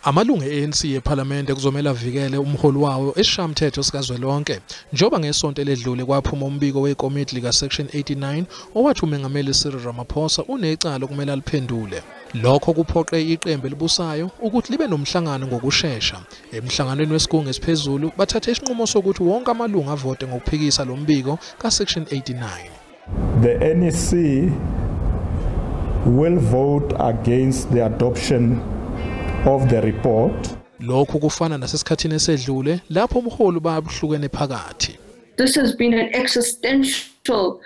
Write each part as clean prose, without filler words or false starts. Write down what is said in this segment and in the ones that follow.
Amalungu e-ANC ePhalamende kuzomele avikele umholi wawo esishayamthetho sikazwelonke, njengoba ngesonto eledlule kwaphuma umbiko wekomiti lika-Section 89 owathi uMengameli Cyril Ramaphosa unecala okumele aliphendule. Lokho kuphoqe iqembu elibusayo ukuthi libe nomhlangano ngokushesha. Emhlanganweni wesigungu esiphezulu bathathe isinqumo sokuthi wonke amalungu avote ngokuphikisa lo mbiko ka-Section 89. The NEC will vote against the adoption of the report. Lokhu kufana nasesikhathini esedlule lapho umholi babuhlukene phakathi. This has been an existential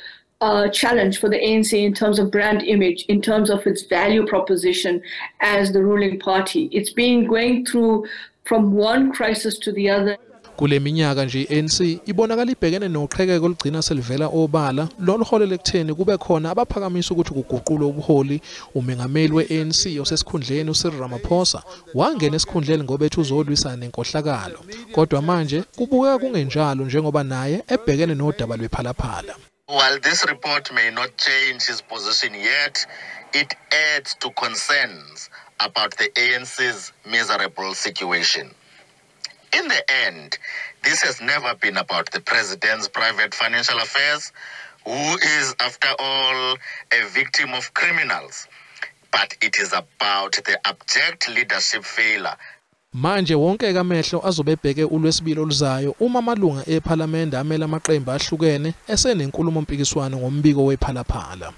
challenge for the ANC in terms of brand image, in terms of its value proposition as the ruling party. It's been going through from one crisis to the other. Kule minyaka nje i-ANC ibonakala ibhekene noqhekeko olugcina selivela obala loluholela ekutheni kube khona abaphakamisa ukuthi kuguqulwe ubuholi. Umengameli we-ANC osesikhundleni uCyril Ramaphosa wangena esikhundleni ngoba ethi uzolwisana nenkohlakalo, kodwa manje kubukeka kungenjalo njengoba naye ebhekene nodaba lwePhalaphala. While this report may not change his position yet, it adds to concerns about the ANC's miserable situation. In the end, this has never been about the president's private financial affairs, who is, after all, a victim of criminals. But it is about the abject leadership failure. Manje wonke amehlo azobe ebheke uLwesibili oluzayo uma amalunga ePhalamende amele amaqembu ahlukene esenenkulumo mpikiswano ngombiko wePhalaphala.